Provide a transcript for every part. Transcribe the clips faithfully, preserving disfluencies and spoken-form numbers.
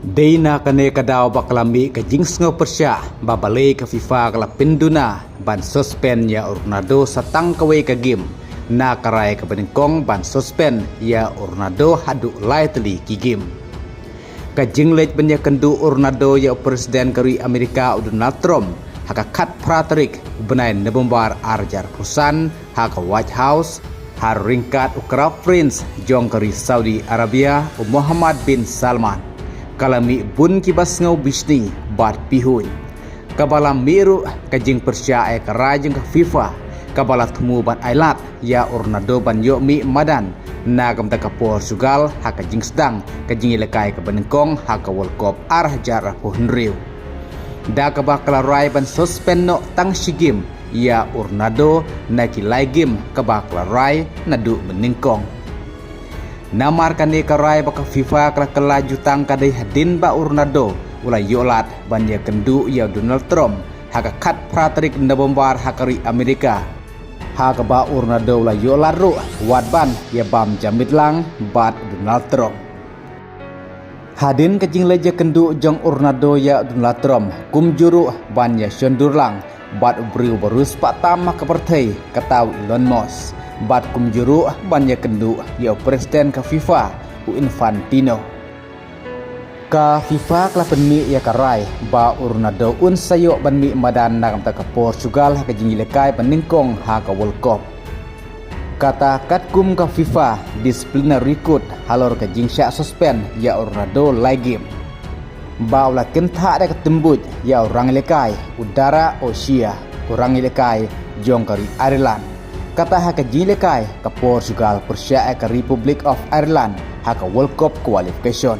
Dei na kane ka daw ba ka la mih ka jingsngew pyrshah ba balei ka FIFA ka la pynduna ban suspend ïa u Ronaldo sa tang kawei ka game na ka rai kaba nyngkong ban suspend ïa u Ronaldo haduh lai tylli ki game. Ka jingleit ban ïakynduh u Ronaldo ïa u President ka ri Amerika u Donald Trump ha ka khatphra tarik u bnai November ar hajar arphew san ha ka White House, ha ryngkat u Crown Prince jong ka ri Saudi Arabia u Mohammed bin Salman, ka la mih bun kiba sngew bishni bad pihuiñ. Kaba la mih ruh ka jingpyrshah ïa ka rai jong ka FIFA, kaba la thmu ban ailad ïa u Ronaldo ban ïoh mih madan na ka bynta ka Portugal ha ka jingsdang ka jingïalehkai kaba nyngkong ha ka World Cup ar hajar arphew hynriew. Da kaba ka la rai ban suspend noh tang shi game ïa u Ronaldo na ki lai game kaba ka la rai naduh mynnyngkong. Namar kane ka rai ba ka FIFA ka la kylla jutang ka dei hadien ba u Ronaldo u la ïoh lad ban ïakynduh ïa u Donald Trump ha ka khatphra tarik November ha ka ri Amerika, ha kaba u Ronaldo u la ïoh lad ruh wat ban ïabam jamit lang bad u Donald Trump. Hadien ka jingleit ïakynduh jong u Ronaldo ïa u Donald Trump, kumjuh ruh ban ïashon dur lang bad u briew ba riewspah tam ha ka pyrthei, kata u Elon Musk, bad kumjuh ruh ban ïakynduh ïa u President ka FIFA u Infantino. Ka FIFA ka la pynmih ïa ka rai ba u Ronaldo un sa ïoh ban mih madan na ka bynta ka Portugal ha ka jingïalehkai ba nyngkong ha ka World Cup. Kata katkum ka FIFA Disciplinary Code halor ka jingshah suspend ïa u Ronaldo lai game, ba u la kynthah da ka tymbuit ïa u rangïalehkai u Dara O'Shea, u rangïalehkai jong ka ri Ireland, kata ha ka jingïalehkai ka Portugal pyrshah ïa ka Republic of Ireland ha ka World Cup qualification,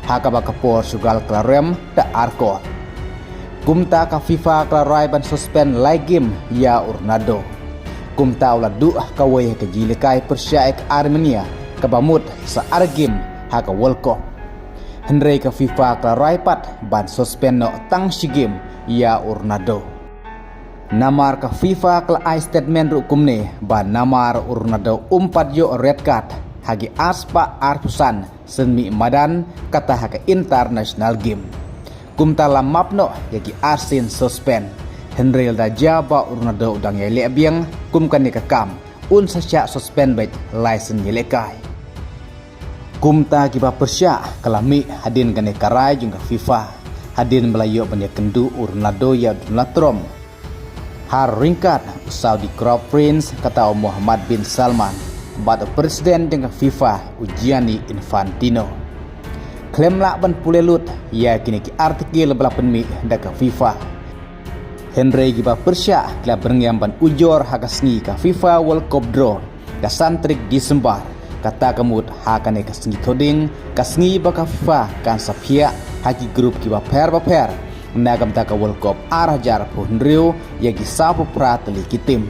ha kaba ka Portugal ka la rem da ar kol. Kumta ka FIFA ka la rai ban suspend lai game ïa u Ronaldo. Kumta u la duh kawei ha ka jingïalehkai pyrshah ïa ka Armenia, kaba mut sa ar game ha ka World Cup. Hynrei ka FIFA ka la rai pat ban suspend noh tang shi game ïa u Ronaldo. Namar ka FIFA ka la ai statement ruh kumne ba namar u Ronaldo um pat ïoh red card ha ki arspah arphew san sien mih madan, kata ha ka international game. Kumta la map noh ïa ki arsien suspend. Hynrei lada jia ba u Ronaldo u dang ïaleh biang kum kane ka kam, un sa shah suspend beit lai sien ïalehkai. Kumta kiba pyrshah ka la mih hadien kane ka rai jong ka FIFA, hadien ba la ïoh ban ïakynduh u Ronaldo ïa u Donald Trump ha ryngkat u Saudi Crown Prince, kata u Mohammed bin Salman, bad u President jong ka FIFA u Gianni Infantino. Khlem lah ban pule lut ïa kine ki article ba la pynmih da ka FIFA, hynrei kiba pyrshah ki la byrngem ban ujor ha ka sngi ka FIFA World Cup draw, ka san tarik Disembar. Kata ka mut ha kane ka sngi Thohdieng, ka sngi ba ka FIFA kan sa phiah ha ki group kiba pher bapher na ka bynta ka World Cup ar hajar arphew hynriew ïa ki sawphew phra tylli ki team.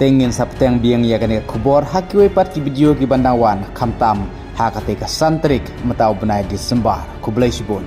Te ngin sa bteng biang ïa kane ka khubor ha kiwei pat ki video kiban dang wan, khamtam ha kata ka san tarik mynta u bnai Disembar. Khublei shibun.